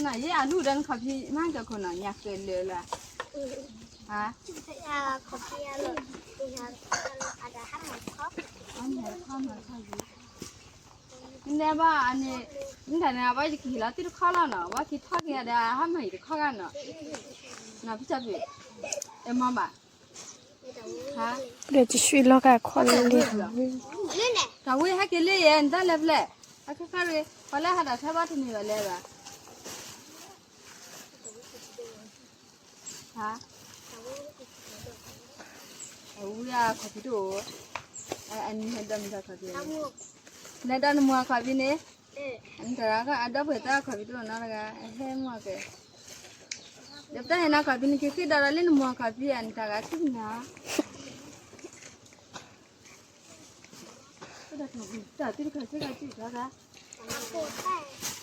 နယဲအလူၢ်ဒီးနခီၣ်ဖံးမၤက့ၤခိၣ်နီၤ ညၣ်ဃဲၤလၢာ်လၢ်, ဟါ, နဘၣ်အန့ၣ်, နတၢ်န့ၣ် အဝဲယကဟ့ၣ်လီၤသုတခီလီၤနီၤ, အဝဲက့ၤထီၣ်က့ၤဒီး ဟါမၢ်အံၤတခီဂၤနီၤ, နီၤဖံတၢ်ဖံ, အဲၣ်မဘၣ်, ဟါ, ဒီးတဆှံလီၤကခီလၢလ့ၣ်, တၢ်ဝံဟဲက့ၤလံယဲ နတၢ်လဲၤဖျဲၣ်, အခါခါရ့ၣ် ပှၤလၢဟးတၢ်ထဲဘၣ်တန့ၢ်ဘၣ်လဲၤဘၣ် ဟါ, အဝံအခီၣ်ဖံးတအိၣ်, အနံၤဟဲဒီးမတၤခီၣ်ဖံး, နဒီးနမိၢ်အခီၣ်ဖံးန့ၣ်, နတၢ်ဂၤအဒီပုၢ်ဝဲၢ်သၢအခီၣ်ဖံးတအိၣ်နီတဂၤ အဟဲမိၢ်ကဲ, ဒီးပတၢ်ဟဲနီၤခီၣ်ဖံးန့ၣ် က့ၤဃ့ဒီးဒီးလၢနမိၢ်အခီၣ်ဖံး အနတၢ်ဂၤထံၣ်နၤ တၢ်တခါစ့ၢ်ကီးစ့ၢ်ကီး,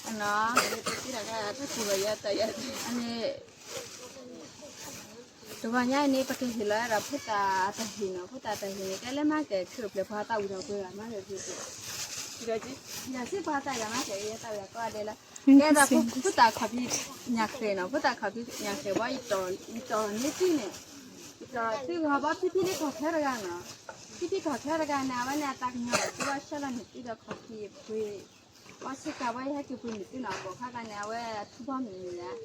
အနီၤ, တၢ်ပူၤလီၤယၤတၢ်ယၤ, အန့ၣ်, တဂီၤညါအံၤန့ၣ် ပကဟ့ၣ်လီၤဝဲဒၣ်ဖိသၣ်အတၢ်ဟ့ၣ်နီၤ, ဖိသၣ်အတၢ်ဟ့ၣ်န့ၣ် ကဲလၢမၤကဲၤခရံာ်အိၣ်ဖျဲၣ် ပှၤသးဝံၣ်ထီၣ်ကွံာ်ဂၤ မၤကဲၤခရံာ်အိၣ်ဖျဲၣ်, ယစ့ၢ်ပှၤသးဂၤမၤကဲၤ ယသးဝံၣ်အကီၢ်ဒဲးလၢ, ကဲဒၣ်ဖိသၣ်ခီၣ်ဖံးညၣ်ဃဲၤနီၤ, ဖိသၣ်ခီၣ်ဖံးညၣ်ဃဲၤဝဲ ယတီၢ်န့ၢ်သုန့ၣ်, ယတီၢ်သုဂီၤဘၣ်ဖံဖံလၢခီၣ်ချၢတဂၤနီၤ, ဖံဖံခီၣ်ချၢတဂၤန့ၣ် အဝဲန့ၣ်အသးကညီၤ သုဘၣ်ဆှၢလီၤန့ၢ်သုဒီးခီၣ်ဖံးပှ့ၤ, ဘၣ်ဆ့ကၤဝဲယဟဲက့ၤပှ့ၤန့ၢ်သုနီၤ အပိာ်ခါသးန့ၣ် အဝဲအထူဘီမုၢ်န့ၣ်,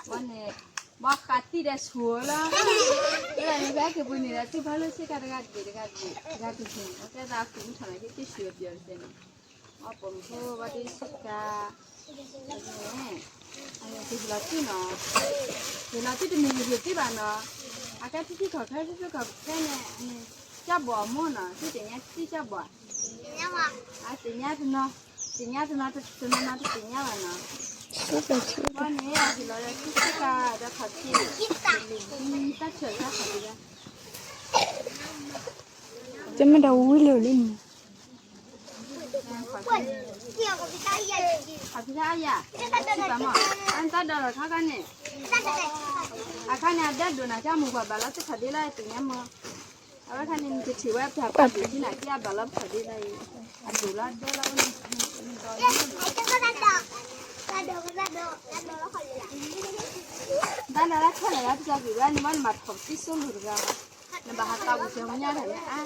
ဝဲန့ၣ်, ဘၣ်ဃးသံဒီးဆိၣ်လီၤ, ဝဲဒၣ်န့ၣ် ပဟဲက့ၤပှ့ၤန့ၢ်ဒီးသုဖီလၢဆ့ကၤတဂၤတဘ့ၣ်တဂၤတဘ့ၣ်, တဂၤတဘ့ၣ်န့ၣ် အကဲသးဃုထီၣ်န့ၣ် က့ၤက့ၤဆိၣ်အပျီၢ်တစဲးန့ၣ်, အပိာ်မုၣ်ဖိဘၣ်ဒ်ဆ့ကၤ, န့ၣ်, အန့ၣ်ကဟ့ၣ်လီၤသုနီၤ, ဟ့ၣ်လီၤသုတမ့ၢ်ယဟ့ၣ်သုဘၣ်နီၤ, အကဲဖံဖံခီၣ်ချၢ ဖံဖံခီၣ်ချၢန့ၣ် အန့ၣ်, ကၠီဘီၣ်အမိၢ်နီၤ သုသ့ၣ်ညါသံကၠီဘီၣ်, အသ့ၣ်ညါတနီၤ, သ့ၣ်ညါတနီၤ တနီၤနီၤတသ့ၣ်ညါဘၣ်နီၤ, အဃိန့ၣ် ဟ့ၣ်လီၤဒီးသုဆ့ကၤဒီးခီၣ်ဖံး, တၢ်ဆၢၣ်တၢ်ခီၣ်ဖံးလၢ တမ့ၢ်ဒီးဝံၤလၢာ်လၢန့ၣ်, ခီၣ်ဖံးတၢ်အါယၤ, အတၢ်ဒီးလီၤခါခါန့ၣ်, အခါန့ၣ် အဒဲဒိၣ်နၤကၢ်မူၤကွၢ်ဘၣ်လီၤသုခီၣ်ဒ့လီၤ သ့ၣ်ညါမီၤ, အဝဲခါန့ၣ် နကထံၣ်ဝဲပှၤပှၤဒိၣ်ကံနၤက့အဘၣ်လီၤပှၤဒ့လီၤအံၤ, အဒိၣ်လီၤဒဲလီၤဝဲန့ၣ်, တၢ်လၢလၢခဲလၢာ်လၢပျီကွံာ်ဝဲန့ၣ် ဘၣ်နဘၣ်ထီၣ်သံစိလိာ်တဂၤ, နဘၣ်ဟးသးဝံၣ်ကၠီမညါတၢ်န့ၣ်အါ,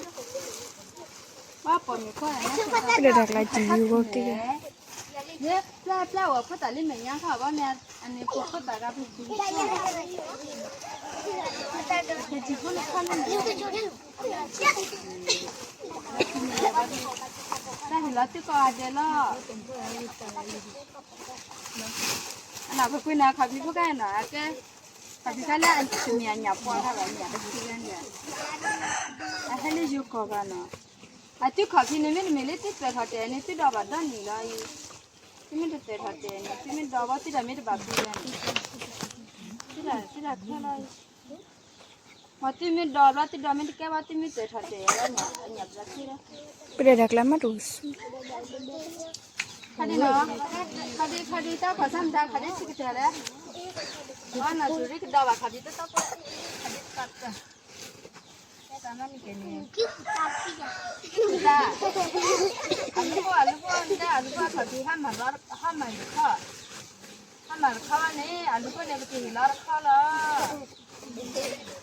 ဘၣ်ပိာ်မုၣ်ခိၣ်န့ၣ်, ပျဲၢ်ပျဲၢ်ဝဲဖိသၣ်လၢမဲာ်ညါခီ ဘၣ်မ့ၢ်အန့ၣ်ဖိသၣ်ဂၤပူၤ, က့ၤဖိလၢခီလၢန့ၣ်, တၢ်ဟ့ၣ်လီၤသုကိးဂၤဒဲးလီၤ, အနီၢ်ပကွံာ်န့ၣ် ခီၣ်ဖံးဖိကဲနီၤ အကဲ, ခီၣ်ဖံးခါလၢအတမ့ၢ်အညၣ်ပှီၢ်ခါဘၣ် အညၣ်တဖုလၢန့ၣ်, အဟဲလၢယိၤကီၢ်ဘၣ်နီၤ, အသုခီၣ်ဖံးန့ၣ် မ့တမ့ၢ်လၢသုသွဲၣ်ထီၣ်တဲာ်န့ၣ် သုဒီးဘၣ်ဒီနံၣ်လီၤအံၤ, သုမ့ၢ်တသွဲၣ်ထီၣ်တဲာ်န့ၣ် သုမ့ၢ်ဒီးဘၣ်သုဒီးမ့ၢ်တဘၣ်ဖုလၢန့ၣ်, သုဒီး, သုဒီးခဲလီၤအံၤ, မ့ၢ်သုမ့ၢ်ဒီးဘျီသုဒီးမ့ၢ်တကဲဘၣ်သုမ့ၢ်သွဲၣ်ထီၣ်တဲာ်လီၤန့ၣ် အညၣ်ဘျီဖုလီၤ ပဒဲဒၣ်ကျါမးတအိၣ်ဆူ, ခီဒံခီဒံ, တၢ်ခီၣ်ဆၢမတၤခီဒံဆံကတၢၢ်လဲၣ်, အနီၢ်ဆူၣ်ရံကဒီးဘၣ်ခီဒံတသီဖိ, ခီဒံတသီတၢၢ်, ကဲတၢ်မၤန့ၢ်က့ၤန့ၣ်, တၢ်, အလူၤဖိအလူၤဖိတၢ်အလူၤဖိအခီၣ်ဖံး ဟါမၢ်တခီ, ဟါမၢ်တခီဘၣ်န့ၣ် အလူၤဖိန့ၣ် ပကဟ့ၣ်လီၤတခီလီၤ.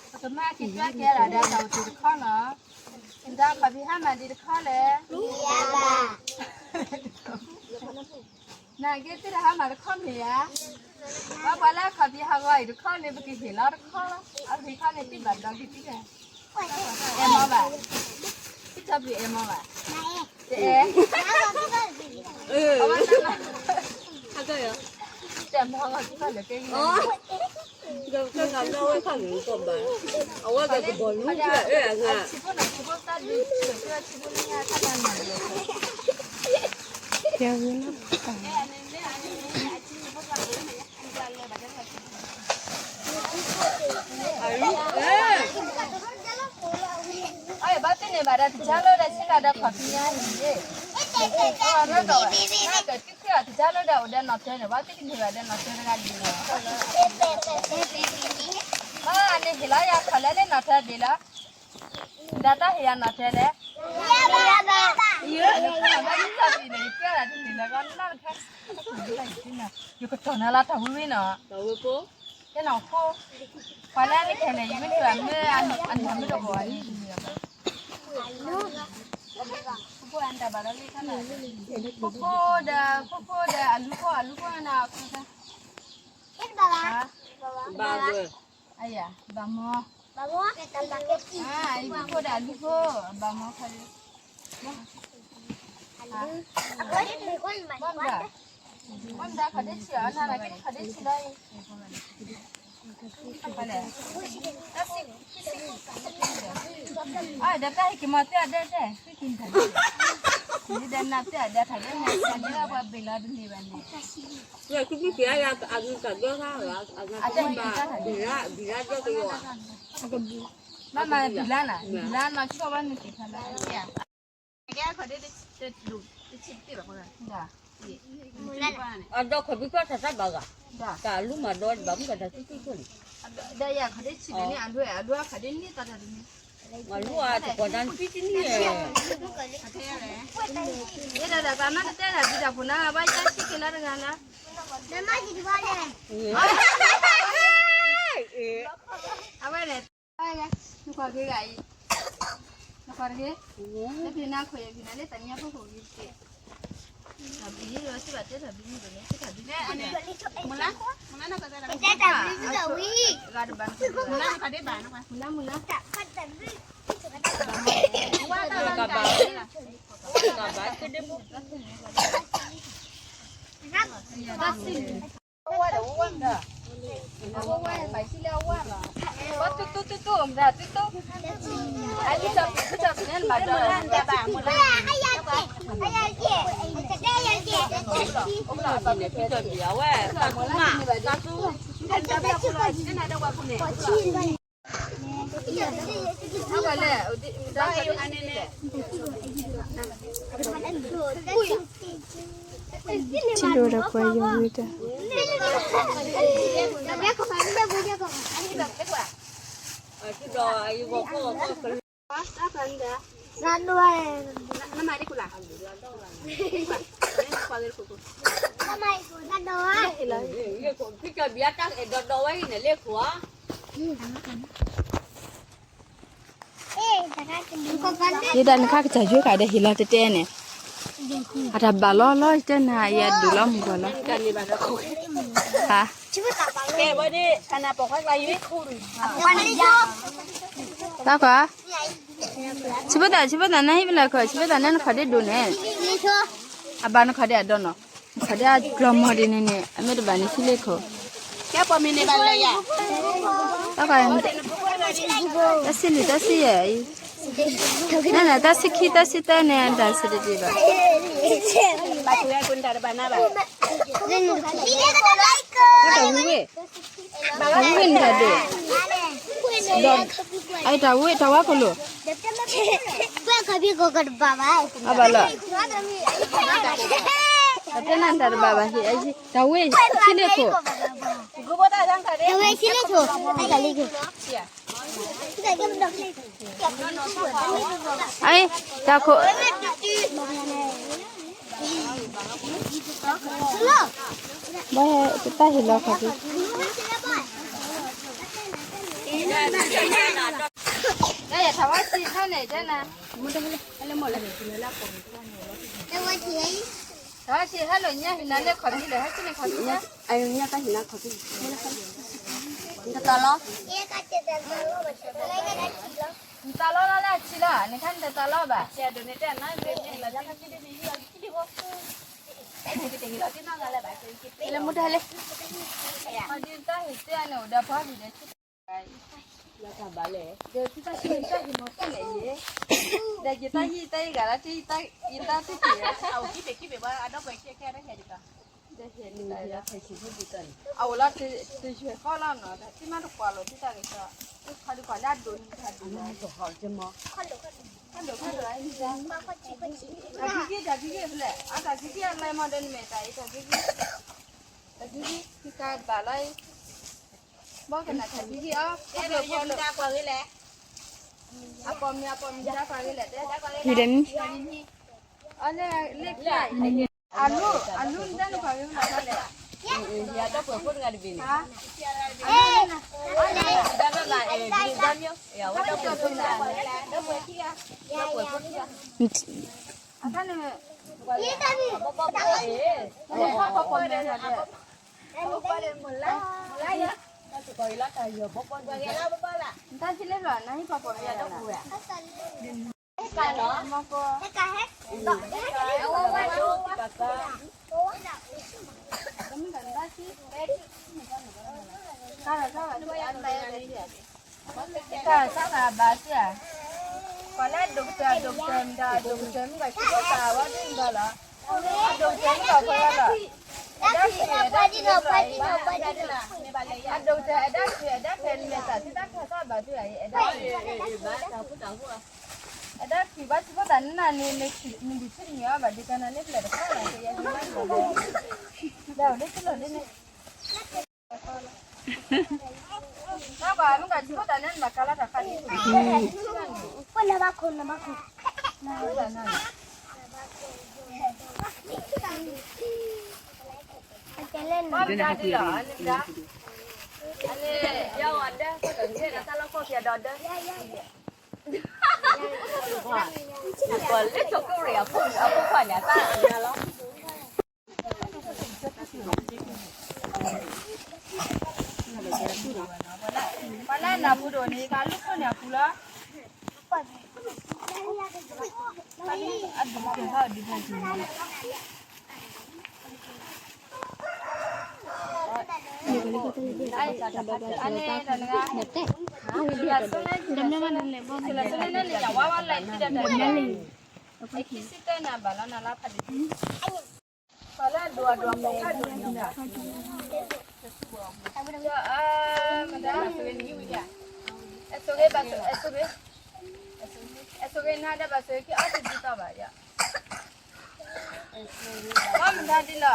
ပကမၤက့ၤကၠီက့ၤဒၣ်ဒီးတၢ်အိၣ်တ့ၢ်တခီလီၤ. ဒီးခီၣ်ဖံးဟါမၢ်ဒံးတခီလဲၣ်. နာ်က့သုတဟါမၢ်တခီမ့ၢ်ဧါ. ပှၤပှၤလၢခီၣ်ဖံးဟးဂီၤအံၤတခီန့ၣ် ပကဟ့ၣ်လီၤတခီလီၤ. အဂ့ၤခီန့ၣ် သုဘၣ်ဒီးက့ၤသုလဲၣ်. အဲၣ်မီၢ်ဘၣ်. သုထီၣ်ပျံၤအဲၣ်မီၢ်ဘၣ်. တအဲၣ်. အဝဲတၢ်မၤ, တၢ်မၤဂီၤသုဘၣ်လၢကဲဂံၢ် အဝဲကဘီလူး, အဝဲကဘီလူး, အဝဲကဘီလူး, အဝဲကဘီလူး, အဘၣ်သ့ၣ်န့ၣ်ဘၣ်ဒီး တကၢ်လၢဒီးဆ့ကၤဒီးခီၣ်ဖံးညါန့ၣ်, အဝဲဒီး, ကဲသုဃ့အီၤတကၢ်လၢဒီးအိၣ်ဒီးနီၢ်ထၢန့ၣ် ဘၣ်သ့ၣ်ကန့ၢ်ဘၣ်ဒီးနီၢ်ထၢတဂၤဒ်န့ၣ်, ဘၣ်န့ၣ်ဟ့ၣ်လီၤယၤခီၣ်လဲလၢနီၢ်ထၢဒ်လီၤ. ဒီးတၢ်ဟ့ၣ်ယၤနီၢ်ထၢလဲၣ်. ယကတီၢ်နၤလၢတၢ်ဝံၤဝံၤနီၤ, ကဲနီၤဖိ, ပှၤလၢနကဟဲလဲၣ် ယမ့ၢ်ထံၣ်ဘၣ်မ့ၢ်အနီၢ်မ့ၢ်တဂီၤအံၤ, ဖိဖိဒီး ဖိဖိဒီး အလူဖိ အလူဖိနၤ, ဘၣ်မီ, အဖိဖိဒီးအလူဖိ, ဘၣ်မီခါလံ, မ့ၢ်ဒၣ် မ့ၢ်ဒၣ်ခီၣ်ဒ့ဆံးအီၤ နၤနၤက့ၤခီၣ်ဒ့ဆံးလီၤအံၤ, အဒီးတၢ်ဟဲက့ၤမီၤသ့ၣ်အဒဲဒဲ, ဒီးနၤသ့ၣ်အဒဲထီၣ်ဒဲန့ၣ် တၢ်န့ၣ်ပှၤဘ့ၣ်လီၤတန့ၢ်ဘၣ်န့ၣ်, အဒဲက့ၤတၢ်ထီၣ်ဒဲ, ဘၣ်မၤဘံၣ်လါနၤ ဘံၣ်လါနီၢ်ကီၢ်ဘၣ်နုာ်က့ၤဖးလၢ, အဒီးခီၣ်ဘံၣ်ကွၢ်ထီၣ်တၢ်ဘၣ်ဂၤ, တၢ်လူမၤဒီးဘၣ်မုၢ်ကတၢၢ်စုစုဖိန့ၣ်, ဒီးယၤခီၣ်ဒ့ဆံးန့ၣ် အလူ, အလူအခီၣ်ဒ့န့ၢ်သးတၢ်တန့ၢ်, အလူအတကွၢ်တၢ်နဖံတန့ၢ်ဧါ, ယဲဒၣ်ဒၣ်သးနတတဲတၢ်ဘံၣ်တၢ်ဖှိၣ်နၤ ဘၣ်ယါဆံးက့ၤလၢတဂၤလၢ, အဝဲန့ၣ် နကွၢ်က့ၤဂၤအံၤ, နကွၢ်တဂ့ၤ, လၢဖံနါခိၣ်ယဖံနၤလၢတၢ်ညါဖိခိၣ်ဂ့ၤက့ၤ, တၢ်ဘံၣ်လီၤစံးဘၣ်တဲတၢ်ဘံၣ်မုၢ်ဒိၣ်န့ၣ် တၢ်ဘံၣ်မုၢ်ဒိၣ်, မုၢ်လါ, မုၢ်လါနကွၢ်တဲတၢ်ဘံၣ်မုၢ်ဒိၣ်ဝံၤ, မုၢ်လါမုၢ်လါ, တၢ်ဘံၣ်, တၢ်ဘံၣ်, ထံၣ်လိာ်ဒီးပှၤယိၤဝံၤတၢ်, ဖံကဘံအတၢ်အဲၣ်ဒိးဒီးဝဲအံၤန့ၣ်လ့ၣ်ခိၣ်ဧါ, ယဲဒၣ်နခါကစၢ်ယွဲကဒီးဟ့ၣ်လီၤတဲတဲန့ၣ်, အတၢ်ဘၣ်လီၤလီၤတဲနၤ ယဒုးလီၤမုၢ်ဂီၤလီၤ, ဟါ, တၢ်ခွါ, ဆံးဖိသၣ် ဆံးဖိသၣ် နဟံၣ်ဖဲလဲၣ်ခိၣ် ဆံးဖိသၣ်နဟံၣ်ဖဲလဲၣ်ခိၣ်, အဘၣ်နခီၣ်ဒ့အဒိနီၤ, နခီၣ်ဒ့အကျီၤမီၤဒ်န့ၣ်န့ၣ် အမ့ၢ်တဘၣ်န့ၣ်ဟံၣ်လ့ၣ်ခိၣ်, တၢ်ဆံးလံ တၢ်ဆံးယဲၢ်အံၤ, နနတၢ်ဆံးခံ တၢ်ဆံးသၢန့ၣ် တၢ်ဆံးတဒံးဘၣ်, တၢ်ဝံၣ်ဝဲ, တၢ်ဝံၣ်ဝဲန့ၣ်တၢ်ဒိၣ်, ဒီး, အတၢ်ဝံၣ်တၢ်ဝါခိၣ်လိၤ, အဘၣ်လီၤ, တၢ်တဲနၤတၢ်တဘၣ်ဘၣ်ဟံၣ်, တၢ်ဝံၣ်ဆံးလ့ၣ်ခိၣ်, တၢ်ဝံၣ်ဆံးလ့ၣ်ခိၣ်, တၢ်လ့ၣ်ခိၣ် အံၤ, တၢ်ခိၣ်, ဘၣ်ဟဲတၢ်ဟ့ၣ်လီၤခီၣ်ဖံး, တၢ်ဝဲဆံးဟဲန့ၣ်, တၢ်ဝဲဆံးဟဲလိာ်ညါဟ့ၣ်နၤလၢခီၣ်ဖံးလၢ ဟဲဆံးန့ၣ်ခီၣ်ဖံးညါ, တၢ်လီၤ နတၢ်လီၤလၢအဆံးလီၤ, နခါနတၢ်လီၤဘၣ်, လၢမူတၢ်ဟဲလၢ, တၢ်ဟ့ၣ်တဲန့ၣ်အိၣ်ဒီးပှၤဘံၣ်ဒီးဆံး, ဒီးယတၢ်ဟံၣ်တၢ်ဟံၣ်မီၤကဲလဲၣ်ယဲ, ဒီးယတၢ်ဟံၣ်တၢ်ဟံၣ်ဂၤလၢ ယတၢ်တက့ၢ်, အအိၣ်လၢတယွဲၢ်ဃီလီၤနီၤ, တၢ်တမၤတကွၢ်လိာ်ဒ်တၢ်ဂ့ၤ, တၢ်ခီဒုးကွၢ်လၢအဒိၣ်န့ၣ်တၢ်ဒိၣ်, တၢ်ဒိၣ်ခီဒိၣ်, တၢ်ဂ့ၤဂ့ၤဖဲလဲၣ်, အတၢ်ဂ့ၤဂ့ၤအလၢမီၤဒီးနမဲာ်တၢ်အံၤ တၢ်ဂ့ၤဂ့ၤ, တၢ်ဂ့ၤဂ့ၤ ဖံကဘၣ်လီၤအံၤ, ဘီကနၣ်တၢ်ဂ့ၤဂ့ၤအီၤ, အပိာ်မုၣ်အပိာ်မုၣ်တၢ်ကွၢ်ဂ့ၤလဲၣ်တဲ, ဟံၣ်ဒီးနံၤ, အလဲၣ်, အလူ, အလူနတၢ်နခွါဝဲမနုၤလဲၣ်. ယၤတၢ်ပှဲၤဖိတဂၤတဘ့ၣ်န့ၣ်, အတၢ်န့ၣ်, ဘီဘီဘီ, နတၢ်ဆံးလဲၣ်လီၤ, နဟံၣ်ပှၤပိာ်မ့ၢ်ယၤလီၤ. တၢ်စၢ်သးဘၣ်စၢ်, ပှၤလၢအဒိၣ်ကတၢၢ်အဒိၣ်ကတၢၢ်မတၤ အဒိၣ်ကတၢၢ်မ့ၢ်ဘၣ်ဆံးဖိသၣ်ဝဲဒ်န့ၣ်လီၤ. အဒိၣ်ကတၢၢ်မ့ၢ်ဘၣ်ဖိလီၤ, အဒၣ်ဆံးအဒၣ်ဆံးလီၤ, အဒိၣ်ကတၢၢ်အဒၣ်ဆံးအဒၣ်ဖဲန့ၣ် သးဆံးတၢ်ခါစၢ်ဘၣ်စၢ်အံၤ အဒၣ်ဆံး အဒၣ်ဆံးဘၣ်ဆံးဖိသၣ်နနၢ်န့ၣ် နဘုးဆံးတမံၤအီၤဘၣ်ဒုးကနၤန့ၣ် ပျဲၢ်တခါလီၤ ကယဲၢ်ဟံးမးလီၤ, ဒီးအိၣ်လၢထံလီၤလၢန့ၣ်, နဘၣ်မ့ၢ်ကဆံးဖိသၣ်န့ၣ် နဘၣ်ကါလီၤတၢ်ခါဒ် ပှၤမတၤဒ်လီၤ, အန့ၣ်, အန့ၣ်, ယအီၤဒၢ, တၢ်လီၢ်ကီၢ်ဖျဲးဒီးဒၢ, လၢထိၣ်ကရံၣ်အဖိခွါန့ၣ် အသၣ်လီၤ, ပှၤလၢအနၢ်ပူၤဒိၣ်န့ၣ် ကလူၢ်ခိၣ်န့ၣ်အပူၤလီၤ, အဒုးကဲၤထီၣ်ဒုးဖဲန့ၣ် အန့ၣ်တဂၤ, တဂၤန့ၣ်, တဂၤန့ၣ် ယဝါဝါလၢခံဒီးတဂၤန့ၣ်, အခံစံၣ်တဲနၤဘၣ်လီၤ နၤလၢဖးဒံး, ပှၤလၢအဒိၣ်အဒိၣ်အဖိခွါဒိၣ်န့ၣ်, မတၤ, အဆိၣ်ဂ့ၤဘၣ်ဆိၣ်, အဆိၣ်ဂ့ၤ, အဆိၣ်ဂ့ၤနၤဒီးဘၣ်ဆိၣ်ဂ့ၤခံအီၣ်တဒ်သိးဘၣ်ယၤ ပှၤမတၤဒ်လီၤ,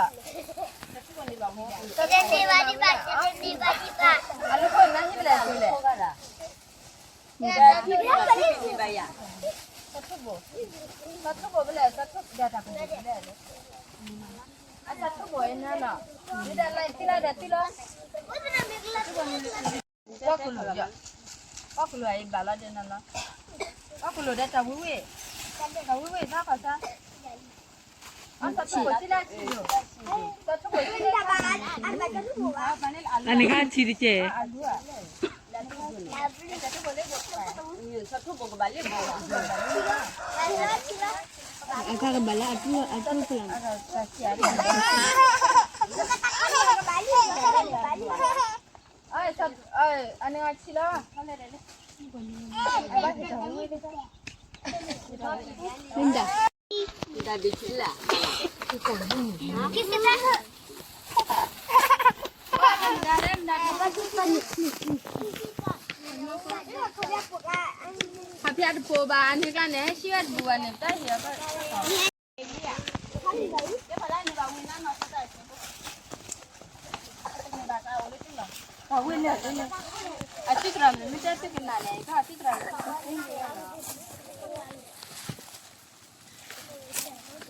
အလူခိၣ်နၤဟံၣ်ဖဲလဲၣ်အဆိၣ်လဲၣ်, သးထူၣ်ဘိ, သးထူၣ်ဘိဖဲလဲၣ်, သးထူၣ်ဒၣ်တၢ်ပူၤဖဲလဲၣ်, အသးထူၣ်ဘိအံၤနၤလီၤ, ဒ်ဒၣ်လၢသံလီၤဒီးသံလီၤ ပီၣ်ကလူး, ပီၣ်ကလူးအံၤဘၣ်လီၤဒဲးနၤလီၤ, ပီၣ်ကလူးဒီးတၢ်ဝံၤဝံၤ, တၢ်ဝံၤဝံၤသးခီၣ်သး, အသးထူၣ်ဘိဆံးလၢဆံး, သးထူၣ်ဘိဆံးလၢဆံး, အန့ၣ်ခါဆံးတကဲၢ်, အခါကဘၣ်လၢအတူၢ်ဖျၢၣ် မ့ၢ်ဒၣ်, ဟးဖျါတပိာ်ဘၣ်န့ၣ်ကျါန့ၣ် ဟဲဆံဝဲတဘူၣ်ဘၣ်န့ၣ် တၢ်ဟ့ၣ်အီၤဘၣ် တၢ်ဝံၤန့ၣ် အသုကရၢန့ၣ် မ့ၢ်တဲသုကနၣ်န့ၣ် ကသုကရၢန့ၣ် တၢ်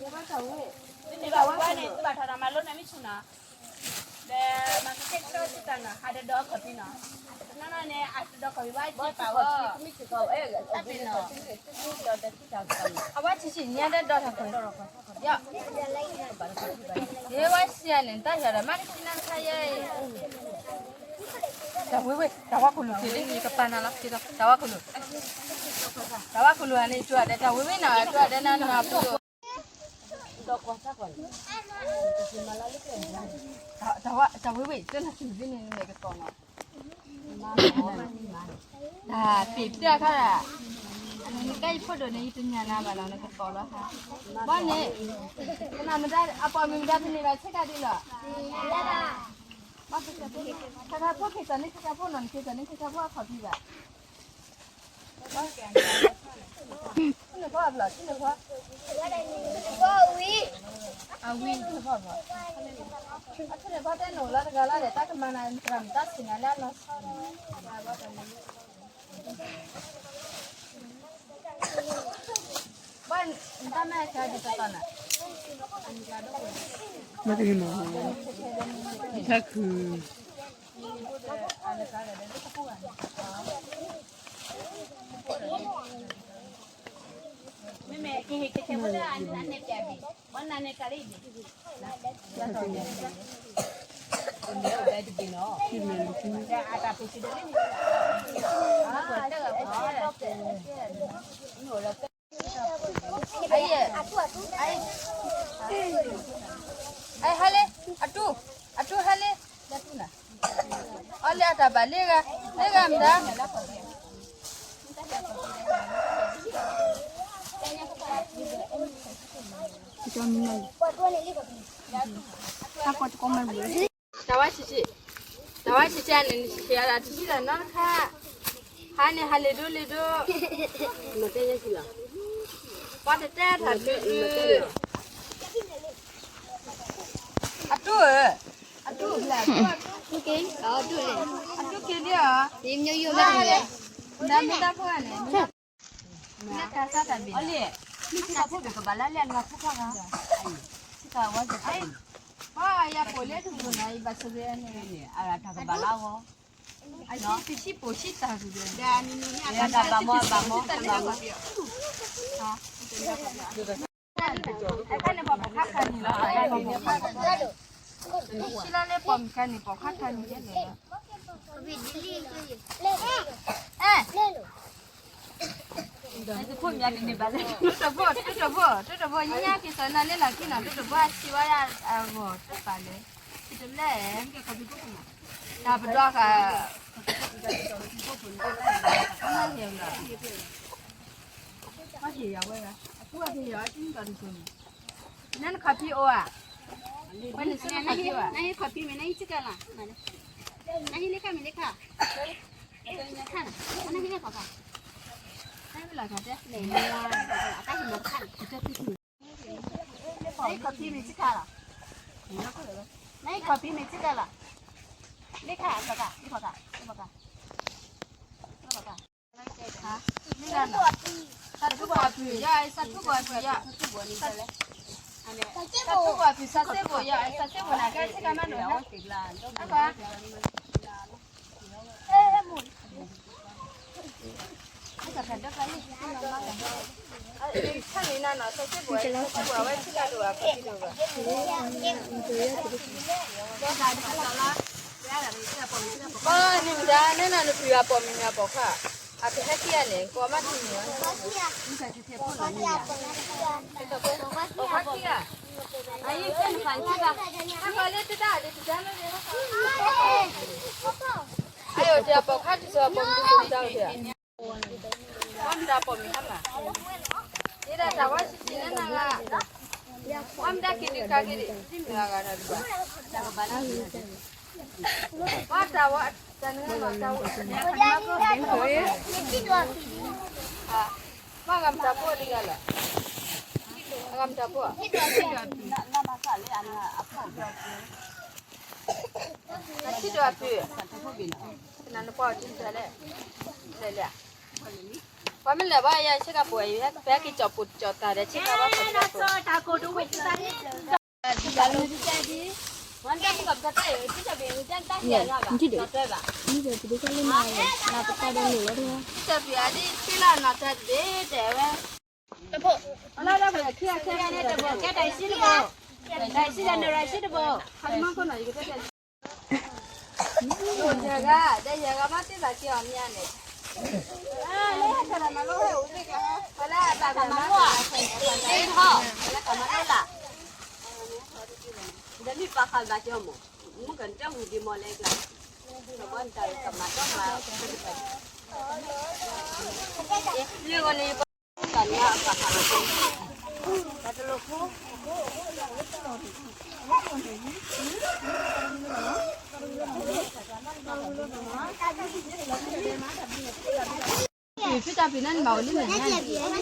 ဝံၤ, တၢ်ဝံၤန့ၣ် သုဘၣ်ထီၣ်တၢ်မၤလိန့ၣ်မ့ၢ်ဆူၣ်နီၤ, ဒီးမၤကဆှဲကဆှီသုတၢ်နီၤ ဟးဒီးဒီးအခီၣ်ဖံးနီၤ, နီၢ်နီၢ်န့ၣ် အတဒီးခီၣ်ဖံးဘၣ် ပာ်ဝဲ တၢ်ပ့ၤနီၤ အဝဲဆံးဆံးညါဒီးဒီးထီၣ်ကွံာ်, ယဲဝဲဆံးန့ၣ် တၢ်ယၤဒီးမၤကဆံးနၤတခါယဲ, တၢ်ဝံၤဝံၤ တၢ်ဝါခိၣ်လိာ်က့ၤလံ ယကပာ်နၤလီၤ က့ၤလီၤ တၢ်ဝါခိၣ်လိာ်, တၢ်ဝါခိၣ်လိာ်န့ၣ် ယတိၢ်အဒဲး တၢ်ဝံၤဝံၤနီၤ ယတိၢ်အဒဲးနၤနၤပူၤ တၢ်ဝဲဝဲ တၢ်ဝဲဝဲ တၢ်နၢ်ထံၣ်န့ၣ် နမဲာ်ကတီၤနီၤ, တၢ်သ့ၣ်တၢ်ခါ, နကဲယဖိဒိၣ်န့ၣ် ယတညၣ်နၤဘၣ်နီၤ နကတီၤလီၤဟါ, ဘၣ်န့ၣ်, ကနၣ်မတၤ အပိာ်မုၣ်မတၤတန့ၢ်ဘၣ်ဆဲးကၤဒ်လီၤ, ခါခါဖိခံသီန့ၣ် ခါခါဖိနီၤ နခံသီန့ၣ် ခါခါဖိအခီၣ်ဖံးဘၣ် နဖီအဖျီၣ် နဖီ, အဝံၤ နဖီအဖျီၣ်, အထူၣ်န့ၣ်ဖီတဲနအိၣ်လီၤတဂၤလီၤဒီး တၢ်ကမၤနၤ တၢ်မုာ်တၢ်ဆံးနၤလၢအလီၤဆီ ဘၣ်တဟ့ၣ်မး, ထါခု, မ့မ့ၢ်ကဟ့ၣ်ကဲကဲဖိလၢအနဲၣ်ပျဲဘၣ်, ဘၣ်နနဲၣ်ကလံ, အဟဲလ့, အတူၢ်, အတူၢ်ဟဲလ့, အီၤလၢအတၢ်ဘၣ်လ့ဂၤ, လ့ဂၤမတၤ, တၢ်ဝဲဆံးဆံး, တၢ်ဝဲဆံးဆံးန့ၣ် နဆံးဆံးအတၢ်တဆံးလီၤနီတခါ, ဟါန့ၣ်ဟးလ့ၤဒိလ့ၤဒိ, ပှၤတတဲတၢ်ဘျုးဘျုး, အတူၢ်ဧၢ, အတူၢ်ဘျဲၣ်, အတူၢ်က့ၤလံဧါ, မ့ၢ်မ့ၢ်ယိၣ်မ့ၢ်လဲၣ်, မ့ၢ်တၢ်ဖိဂၤန့ၣ်, မ့ၢ်တၢ်ဖိဂၤန့ၣ်, မ့ၢ်တၢ်ဖိဂၤန့ၣ်, ပှၤယၤပိာ်လၢတဂၤန့ၣ် ယဘၣ်ဆိၣ်ဂ့ၤန့ၣ်, အတၢ်ကဘၣ်လၢအဂီၢ်, အတၢ်ကဘၣ်လၢအဂီၢ်, အတၢ်ဘၣ်မီၢ်ဘၣ်မီၢ်, အခါန့ၣ်ပှၤပိာ်ခါခါန့ၣ်လီၤ, နဟံးလီၤလၢပိာ်မုၣ်ခါန့ၣ် ပိာ်ခါခါန့ၣ်လီၤ, အဲ တဖိမၠးတန့ၢ်ဘၣ်လၢ တဖိ, တဖိ, တဖိ, ယညါက့ၤစီၤနၤလၢလီၢ်ခံနီၤ, တဖိအဆံးဝဲဒၣ်အဂီၢ် တပာ်လၢ တဘျဲၣ်, တၢ်ပဒွးဃာ်, မ့ၢ်ဟ့ၣ်ယၤဝဲ, အကူအက့ၤယၤအစုတၢ်တစိၤန့ၣ်, နနခီၣ်ဖံးအိၣ်ဧါ, ဝဲန့ၣ်ဆူနခီၣ်ဖံးအိၣ်ဧါ, နဟံးခီၣ်ဖံးမ့ၢ်နဟံးဆ့ကၤလီၤ, နဟံးလ့ခါမ့ၢ်လ့ခါ, ခါနီၤ, နဟံးလ့ခါခါ, နဟံးလ့ခါခါ, နဟံးခီၣ်ဖံးမ့ၢ်ဆ့ကၤလီၤ, နဟံးခီၣ်ဖံးမ့ၢ်ဆ့ကၤလီၤ, လ့ခါအဘျီကါ, လ့ခီၣ်ကါ, လ့ခီၣ်ကါ, သးထူၣ်ဘီအပုၢ်ယါ, သးထူၣ်ဘီအပုၢ်ယါ, သးထူၣ်ဘီအပုၢ် သးစ့ဘိၣ်ယါ, သးစ့ဘိၣ်န့ၣ် ကဲဆ့ကၤမးနီၤ, အကွၢ်, ခါန့ၣ်နၤနီၤ, သးစ့ဘိၣ်, သးစ့ဘိၣ်အဝဲဆ့ကၤဒိၣ်ဘၣ်, ခီၣ်ဖံးဒိၣ်ဘၣ်, ဘၣ်န့ၣ်မတၤ, နဲနၤနပုၢ်အပိာ်မုၣ်မ့ၢ်အပိာ်ခွါ, အကဟဲခံဂၤန့ၣ် ကိးမးတမံၤ, ပိာ်ခွါခံဂၤ, အံၤကဲနဖးနခံဂၤ, နဃီလၢတဒါဒီးတဒါလၢ, အယိၤတဲအပိာ်ခွါတံၤစီၤအပိာ်မုၣ်တံၤစီၤတံၤ, ပှၤမတၤပိာ်မုၣ်ဟါမး, ယဲဒၣ်တၢ်ဝါဆံးဆံးန့ၣ်နၤဂၤ, ပှၤမတၤက့ၤဒုးကးက့ၤဒံး, မ့ၢ်အဂၤတၢ်ဒုးဘၣ်, ပှၤတၢ်ဝါ, တၢ်နုၤလီၤတၢ်ဝါ, မ့ၢ်အဂၤမတၤဖိဒံးဂၤလီၤ, အဂၤမတၤဖိ, အထံဒိၣ်အပုၢ်, နနပှၤအီၤတံၤတၢ်လဲၣ်, လဲၤလဲၤ, ပှၤမ့ၢ်လဲၤဘၣ်ယၤဆ့ကၤပိာ်, ပဟဲက့ၤကၠီၣ်ပိာ်ကၠီၣ်တၢ်ဒီးဆ့ကၤဘၣ်, တၢ်ကိၢ်တဝဲၢ်တၢ်န့ၣ်, ဝဲတၢ်မုၢ်ကီၢ်ပတၢ်တၢ်အံၤ, တၢ်ဘ့ၣ်တၢ်တၢ်ယၤလီၤဘၣ်, တၢ်တၢ်ဘၣ်, တၢ်ဘ့ၣ်အဒံးဆ့လီၤနီၤတၢ်တဘ့ၣ်တဲဝဲ, လီၤဒီးပှၤခံဂၤခံဂၤန့ၣ်တဘိ, ကဲတၢ်ဆံတဘိ, တၢ်ဆံဒီးနရၢၢ်ဆံတဘိ, ယဲၢ်ဂၤ, ဒီးယဲၢ်ဂၤမ့ၢ်သ့ၣ်ဘၣ်က့ၤအီၤမ့ၢ်ဧါန့ၣ်, လၢတၢ်မၤလိ, လၢတၢ်မၤလိလၢ, လၢတၢ်မၤလိလၢ, ဒီးမ့ၢ်ပာ်ဃာ်ဘၣ်က့ၤအီၤမ့ၢ်, မုၢ်ကနတၢ်ဝံၤဒံးမီၢ်လဲၣ်ကျါ, တၢ်မၤလိကျါ, လၢဂီၢ်န့ၣ် တၢ်တလိၣ်ဖိ ဖုတၢ်ဖံးန့ၣ် နဘၣ်အိၣ်လၢမဲာ်ညါန့ၣ်, တၢ်ထူၣ်ကိၣ်ဒီးနဖံးဖျါတၢ်လၢမဲာ်ညါန့ၣ်, ခီဖံးန့ၣ်,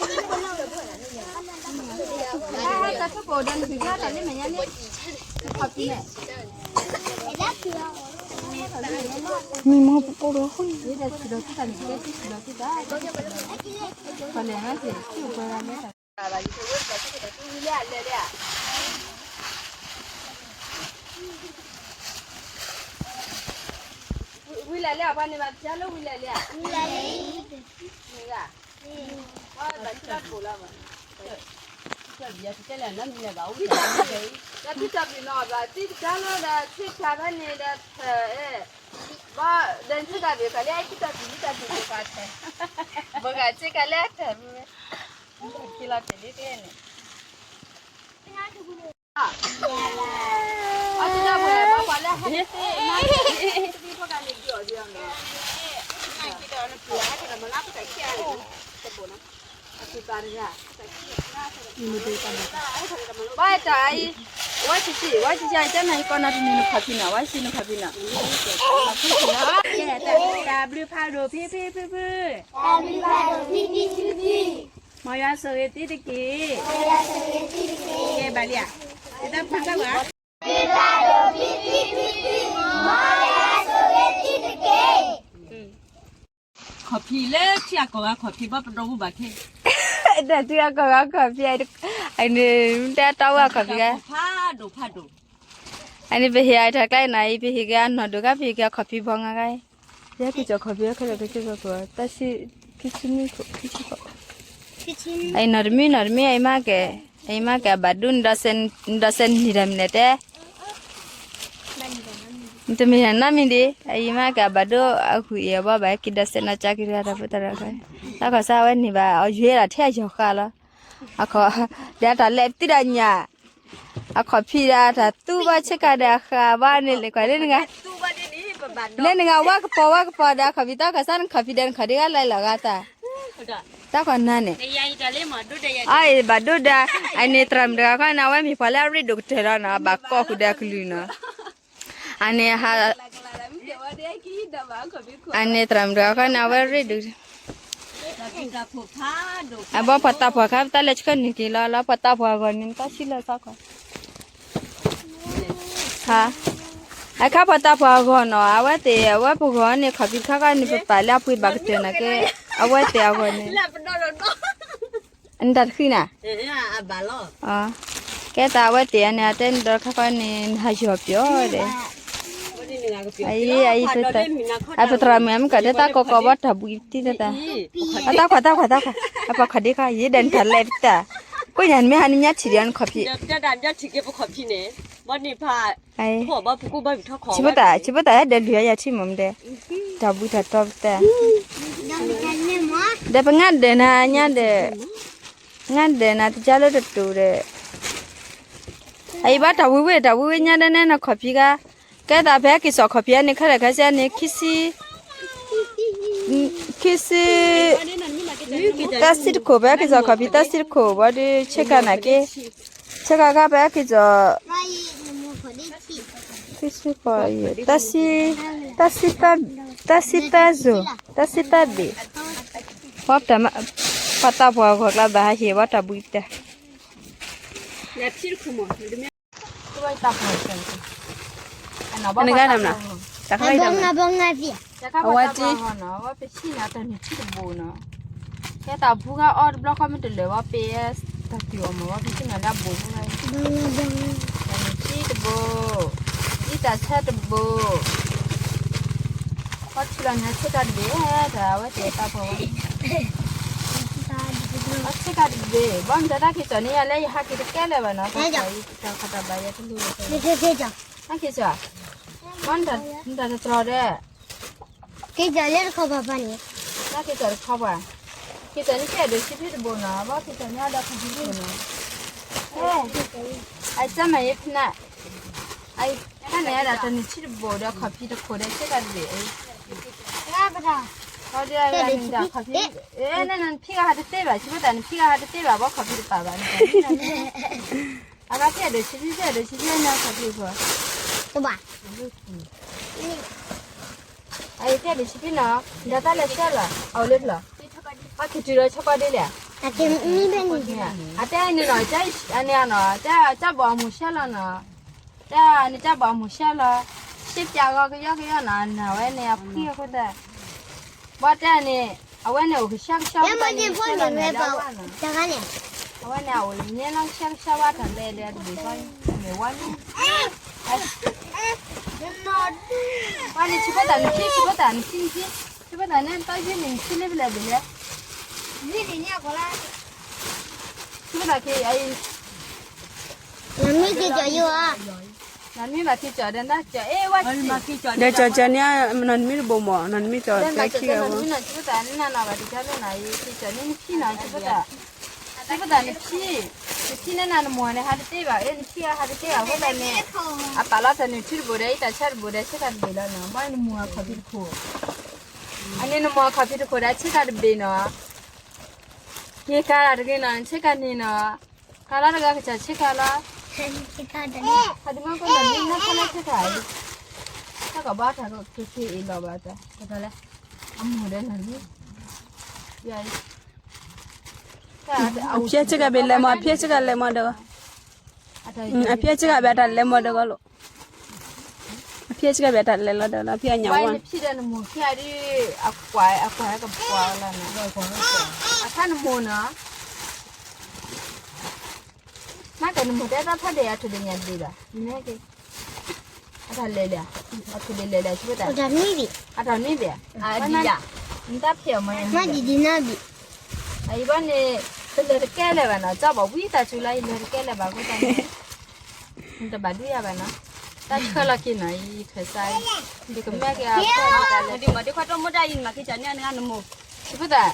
မံမီၢ်ပကိၢ်ဒီးဃိန့ၣ်, ဒီးဆံးဒီးသုတၢ်န့ၣ်, ဆံးဒီးသုတၢ်, ပလဲၤမးစ့ၢ်, ဆံးပှဲၤဂၤလဲၣ် ဝံၤလဲၣ်လဲၣ်ဧါ, ဝံၤလဲၣ်လဲၣ်ဧါ, ပှၤန့ၣ်ဘၣ်ပျၢ်လၢဝံၤလဲၣ်လဲၣ်ဧါ, မ့ၢ်ဂ့ၤ, ဘၣ်ဘၣ်ဆၢဘိလီၤမး, တၢ်ဖံးတၢ်ပျံၤနီၤဘၣ် သံတကါလီၤဒီး ဆ့ကၤဖဲန့ၣ်ဒီး ထၢၣ်, ဘၣ်ဒီးဆ့ကၤဘ့ၣ်ကလၢ ဖံးတၢ်ပျံၤ ဖံးတၢ်ပျံၤဘိကါထၢၣ်, ဘိကါဆ့ကၤလၢထၢၣ်မ့ၢ်, က့ၤလီၤတ့ၢ်လံကျဲန့ၣ် ဘၣ်တၢ်အံၤ, ဝဲဆံးဆံး, ဝဲဆံးဆံး ကၠဲနၤဟံၣ်ကီးနီၤတနံၤနခီၣ်ဖံးနီၤ, ဝဲဆံးနခီၣ်ဖံးနီၤ, တၢ်ဘျုးဖးဒိၣ်ဖံဖံဖုဖု, မ်ယွၤဆိၣ်ဂ့ၤသုတက့ၢ်, ကဲဘၣ်လံဧါ, တၢ်ဖုတၢ်ဝဲ ခီၣ်ဖံးလၢထံအကီၢ်ဂၤခီၣ်ဖံးဘၣ်ပဒီပုၢ်ဘၣ်ခဲ, တၢ်ထံအကီၢ်ဂၤခီၣ်ဖံး, အန့ၣ် တၢ်တီဝဲအခီၣ်ဖံးဂၤ, ဖးဒိၣ်ဖးဒိၣ်, အန့ၣ်ပဟ့ၣ်အတၢ်ကျါအံၤနီၤအံၤ ပဟ့ၣ်က့ၤအနီၢ်ဒိၣ်ဂၤ ပဟ့ၣ်က့ၤအခီၣ်ဖံးဘီငါဂၤအံၤ, ယဲက့ၤကၠီၣ်ခီၣ်ဖံးအခီၣ်ဖံးကၠီၣ်ခီၣ်ဖံး, တၢ်ဆံ, ခံဆံနွံခိၣ်, ခံဆံခိၣ်, အံၤနီၢ်တမံၤနီၢ်တမံၤ အံၤမးကဲ, အံၤမးကဲအဘၣ်ဒိ နဒီးစဲးနံၤဒီးမနုၤလဲၣ်တဲ တမ့ၢ်နီတမံၤဒံး, အအံၤမးကဘၣ်ဒိ အဃုအံၤအဘီဘၣ် က့ၤဒီးစဲးနီၤကက့ၤတဂၤတၢ်ဖိတၢ်လီၤ, တၢ်ခီၣ်ဆၢဝဲန့ၣ်ဘၣ် အီၤယွဲဒၣ်ထဲအယီၤဃာ်လီၤ, အခီၣ်, ဒီးတၢ်လဲၤပသံဒၣ်ညၣ်, အခီၣ်ဖံးဒီးတၢ်သူဘၣ်ဆ့ကၤဒီးဃာ်ဘၣ်န့ၣ်လဲၤကွၢ်လၢနဂၤ, လၢနဂၤဝါကပီၤဝါကပီၤဒီးအခီၣ်ဖံး တၢ်ခီၣ်ဆၢနခီၣ်ဖံးဒီးနခီၣ်ဒံးဂၤလဲၤလီၤဂၤတၢ် တၢ်ခီၣ်နၢ်န့ၣ်, အအံၤဘၣ်ဒိဒီး, အန့ၣ်သရၣ်မုၣ်တဂၤခီန့ၣ် အဝဲမ့ၢ်ပှၤလၢအရ့ဒိၣ်ကတၢၢ်လီၤနီၤ အဘၣ်ကိးဃုာ်ဒီးအကလုၢ်နီၤ, အန့ၣ်, အန့ၣ်သရၣ်မုၣ်တဂၤခီန့ၣ် အဝဲရ့ဒိၣ် အဘီပှၤတၢ်ဖှီၣ်ခါ ပတၢ်လဲၤဆှၢနုာ်က့ၤလီၤ လီၤပှၤတၢ်ဖှီၣ်အဂီၢ်န့ၣ် တၢ်ဆံလၢသီခီ, ဟါ, အခါပှၤတၢ်ဖှီၣ်အဂီၢ်နီၤ အဝဲသ့ၣ် အဝဲပဂီၢ်န့ၣ် ခီၣ်ဖံးတခါခီန့ၣ် ပပာ်လၢအပှ့ၤဘၣ်ကတၢၢ်နာ်က့, အဝဲသ့ၣ်အဂီၢ်န့ၣ် နတၢ်တဃံနၤ, ကဲသးအဝဲသ့ၣ်အန့ၣ် အတဲနဒီးခါခီန့ၣ် နဟးယီၤပျီၢ်ဒီး, အအံၤ, အအံၤ, အပသရၣ်မုၣ်အမ့ၢ်ကဒီးတၢ်ကီကီဘီတၢ်ဘှံးတံၢ်တၢ်, အတၢ်ခွါတၢ်ခွါတၢ်ခွါ, အပှၤခီၣ်ဒ့ခီ ယဲဒၣ်နတၢ်လဲၤပတၢ်, ကိးညါနမ့ၢ်ဟးနညါထံၣ်ဒီးနခီၣ်ဖံး, ဆံးဖိတၢ်, ဆံးဖိတၢ်ဟဲဒၢးလုၢ်အယၤထံမ့ၢ်မဒဲ, တၢ်ဘှံးတၢ်တီပတၢ်, ဒီးပငါဒၢးနၤညါဒီး, ငါဒၢးနၤတကါလၢတတိၤဒီး, အအံၤဘၣ်တၢ်ဝံၤဝံၤ တၢ်ဝံၤဝံၤညါဒၢးနဲနခီၣ်ဖံးဂၤ, ကဲသးဖဲက့ၤစိာ်ခီၣ်ဖံးန့ၣ် ခဲလၢာ်ခဲဆ့န့ၣ် ခံဆံ ခံဆံ, တၢ်ဆံတခိၣ် ဖဲက့ၤစိာ်ခီၣ်ဖံး တၢ်ဆံတခိၣ်ဘီဒီး ဆ့ကၤနာ်က့, ဆ့ကၤခါဖဲက့ၤစိာ်, တၢ်ဆံ, တၢ်ဆံ, တၢ်ဆံသၢစိၤ, တၢ်ဆံသၢဘ့ၣ်, ပှၤတၢ်, ပှၤတၢ်ဖှီၣ်အဂီၢ်ကျါဘၣ်ဟးဟ့ၣ်ဝဲတၢ်ဘှံးတၢ် နဂၤနမနၤ, တၢ်ခါအံၤတၢ်မနၤ, အဝဲတံၢ်, အဝဲပဆံၣ်န့ၣ် တၢ်နုၢ်ထံတဘိနီၤ, ကဲတၢ်ဖူဂၤအီၣ်တဘျီဃီမ့ၢ်တလၢာ်ဘၣ် ပ့ၤတၢ်တုၤအီၤမ့ၢ်ဘၣ် ပဆံၣ်န့ၣ်လၢအဘိဖူဂၤအံၤ, တၢ်နုၢ်ထံတဘိ, ဒ်တၢ်ဆၢတဘိ, ပှၤထံၣ်လီၤန့ၣ် ဆ့ကၤတဘ့ၣ်, တၢ်အဝဲသ့ၣ်တၢ်ဖှီၣ်ဝဲ ဆ့ကၤတဘ့ၣ်, ဘၣ်မတၤတၢ်က့ၤစိာ်န့ၣ် ယၤလၢယဟးက့ၤတကဲလၢၤဘၣ်နီၤ, တၢ်ခီၣ်တၢ်ဘၣ်ယၤတလူၤ, တၢ်က့ၤစိာ်, ဘၣ်မတၤတတြီၤဒီး, က့ၤစိာ်လၢတခီပှၤပှၤန့ၣ်, တၢ်က့ၤစိာ်တခီပှၤ, က့ၤစိာ်န့ၣ်ကဲဒိၣ်ဆံဖံတဘိနီၤ, ဘၣ်က့ၤစိာ်န့ၣ်အဒီးခီၣ်ဖံတဘိနီၤ, အစၢမၤယဖနၢ် တၢ်န့ၣ်အဒၣ်တၢ်နုၢ်ထံတဘိဒီးခီၣ်ဖံးတခိၣ်ဒီးဆ့ကၤတဘ့ၣ်, ခီၣ်ဖံး, နဖံဂၤဟးတသ့ဘၣ်, ဆံးဖိတၢ်နဖံဂၤဟးတသ့ဘၣ် ဘၣ်ခီၣ်ဖံးတပာ်ဘၣ်န့ၣ်, အဂၤဖဲဒိၣ်ဆံဖံ ဖဲဒိၣ်ဆံဖံန့ၣ်ခီၣ်ဖံးဖိ, အံၤဖဲဒိၣ်ဆံဖံနီၤ, ဒီးတၢ်လဲၤဆှၢလီၤ အအိၣ်လၢပျီ, အခံတုၤဒီးဆၢကီးဒ်လဲၣ်, အတဲန့ၣ်နီၤ, အန့ၣ်နီၤ, တဲကၢ်ဘိးအမိၢ်ဆှၢလီၤနီၤ, တဲန့ၣ်ကၢ်ဘိးအမိၢ်ဆှၢလီၤ, စ့ပၠးဂီၤကယီကယီနီၤ, အနာ်ဝဲန့ၣ်အဖှံအဃိသတး, ဘၣ်တဲန့ၣ်, အဝဲန့ၣ်အိၣ်ကဆှၢကဆှီဖိတၢ်န့ၣ်ဆှၢလီၤန့ၣ်လၢဝဲနီၤ, တဂၤန့ၣ် အဝဲန့ၣ်အအိၣ်လၢညဲလီၤ ကဆှဲကဆှဲဝါတၢ်လဲၤဒီးတဘ့ၣ်ဃီ မ့ၢ်ဝါမ့ၢ် ဝါန့ၣ် ဆံဖိသၣ်နဖံ ဆံဖိသၣ်နဖံနဖံ ဆံဖိသၣ်န့ၣ် တၢ်ယုၢ်န့ၣ် နဖံလၢပလဲၣ်ဘ့ၣ်လဲၣ် ဆံဖိသၣ်က့ၤအံၤ နမ့ၢ်က့ၤကီၤယိၤဧါ နမ့ၢ်ဘၣ်က့ၤကီၤဒီးနကီၤ အ့ ဝါက့ၤ ဒီးကီၤကီၤန့ၣ် နီၢ်နမ့ၢ်တဘိၣ်မး နီၢ်နမ့ၢ်ကီၤ တဲခံဂၤ ဝဲ ဆံဖိသၣ်န့ၣ် နနီၢ်ဘၣ်တကီၤလၢနၤအံၤ က့ၤကီၤန့ၣ်နဖံနီၤ ဆံဖိသၣ် ဆံဖိသၣ်နဖံ နဖံန့ၣ်နၤနမိၢ်န့ၣ် ဟးတတ့ဘၣ် အ့ နဖံဟးတတ့ဘ၁ိသတးန့ၣ် အပာ်လီၤတၢ်န့ၣ်ထံတဘိၣ်ဒီး အံၤတၢ်ဆၢတဘိၣ်ဒီး ဆ့ကၤတဘ့ၣ်လီၤနီၤ ဘၣ်နမိၢ်အခီၣ်ဖံးတခိၣ် အန့ၣ်နမိၢ်အခီၣ်ဖံးတခိၣ်ဒီး ဆ့ကၤတဘ့ၣ်နီၤ ယကၤတဂ့ၤနီၤ ဆ့ကၤန့ၣ်နီၤ ကၤလီၤတဂၤကစၢ်ဆ့ကၤလီၤ ဟးဒ်မ့ၢ်ကနၤနဖီလၢဆ့ကၤအံၤ တၢ်ကဘၣ်တၢ်ကက့ၤအ့ၣ်လီၤဘၣ်တၢ် တၢ်လဲၣ် အမိၢ်ဒီးနၤလံ အဖျဲၣ်ဆ့ကၤဘ့ၣ်လဲၤမး အဖျဲၣ်ဆ့ကၤလဲၤမးဒီး အဖျဲၣ်ဆ့ကၤဘ့ၣ်တၢ်လဲၤမးဒီးကီးလိာ် အဖျဲၣ်ဆ့ကၤဘ့ၣ်တၢ်လဲၤလီၤဒီးလီၤ အဖျဲၣ်အညၣ်ဝါ နဖံဒီးနမိၢ်ခံဂၤဒ် အကွၢ်အကွၢ်ကပှၤလီၤနီၤ အခါနမိၢ်နီၤ မ့ၢ်ကနမိၢ်တဲတၢ်ဖးဒဲးအထုးဒီးညၣ်တဘ့ၣ်ဘၣ် မ့ၢ်က့ အတၢ်လဲၤလံ အထုးဒီးလဲၤလံ ဆံဖိသၣ် အတၢ်နွံဘ့ၣ် အတၢ်နွံဘ့ၣ် အဒံၣ်ယၤ နတၢ်ဖဲးအီၤမ့ၢ် မ့ၢ်ဒံၣ်ဒံၣ်နဘ့ၣ် အအံၤဘၣ်န့ၣ် တလဲၤတကဲလၢၤဘၣ်နီၤ ကၠီဘၣ်ဝံသးစူၤလၢ ယလဲၤတကဲလၢၤဘၣ်အဃိသတးန့ၣ် နတဘၣ်ဒုးယၤဘၣ်နီၤ တၢ်ဆှၢလီၤက့ၤနီၤ ယခၢၣ်စးအံၤ ယကမၢက့ၤအဖျဲၣ်တၢ်လဲၤ ဒ်မးဒ်ခွါတိၢ်မိၢ်တၢ်အံၤ နမၤက့ၤကၠီန့ၢ်နၤနမိၢ် ဆံဖိသၣ်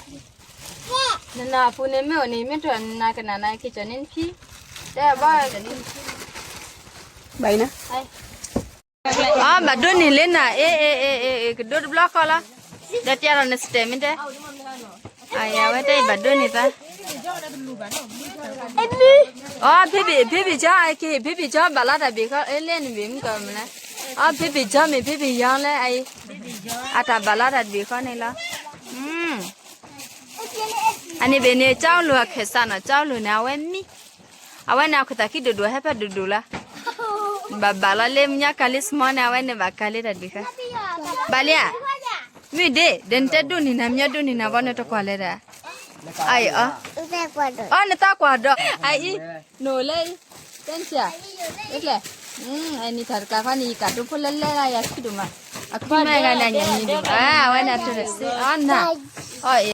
နနၢ်အပူၤန့ၣ်မ့ၢ်အိၣ်န့ၣ် မ့ၢ်တၢ်နၤကနၣ်နၤက့ၤကၠီန့ၢ်နဖံ တဲဘၣ် ဘၣ်အံၤနၤ အဘၣ်ဒိးန့ၢ်လၢနၤ အ့ အ့ အ့ အ့ ကဒိးတဘျီဃီလီၤ ဒီးတဲဒီးနစတဲမ့ၢ်တဲ အဝဲတဲအံၤဘၣ်ဒိးန့ၢ်သး အီ baby baby ကၠီ အက့ၤ baby ကၠီ ဘၣ်လီၤတၢ်ဘ့ၣ်ဃီ အလဲနဘ့ၣ်မုၢ်ကီၢ်မနုၤလဲၣ် အီ baby ကၠီ မ့ၢ် baby ယီၤလဲၣ် အအံၤ အတၢ်ဘၣ်လီၤတၢ်တဘ့ၣ်ဃီန့ၣ်လီၤ အန့ၣ်ဘ့ၣ်န့ၣ် ကၠီလိာ်အခၢၣ်စးနီၤ ကၠီလိာ်န့ၣ် အဝဲမံ အဝဲန့ၣ် အခိၣ်သးခံဒိၣ်ဒိၣ် ဟဲဖဲဒိၣ်ဒိၣ်လီၤ ဘၣ်ဘၣ်လီၤလၢမုၢ်ညါကၤလံ small န့ၣ် အဝဲန့ၣ်ဘၣ်ကၤလံတၢ်ဒုးဃါ ဘၣ်လံဧါ မုၢ်ဒ့ ဒီးနတဲဒိးန့ၢ်နၤ မညီဒိးန့ၢ်နၤဘီန့ၣ်တကွၢ်လဲၤဒၣ် အအံၤအီ အီနတၢ်ကွၢ်ဒီး အအံၤ နိၣ်လၢအံၤ တဲနစၢ် အကျဲ အနံၤတၢ်တကျါခီန့ၣ် ယကးဒိဖိလဲလဲလၢယၤခံဒိၣ်မး အခွံမဲဂၤန့ၣ် အညၣ်မံၤဒိၣ် အဝဲန့ၣ်အထုးဒီးစ့အီနၤ အီ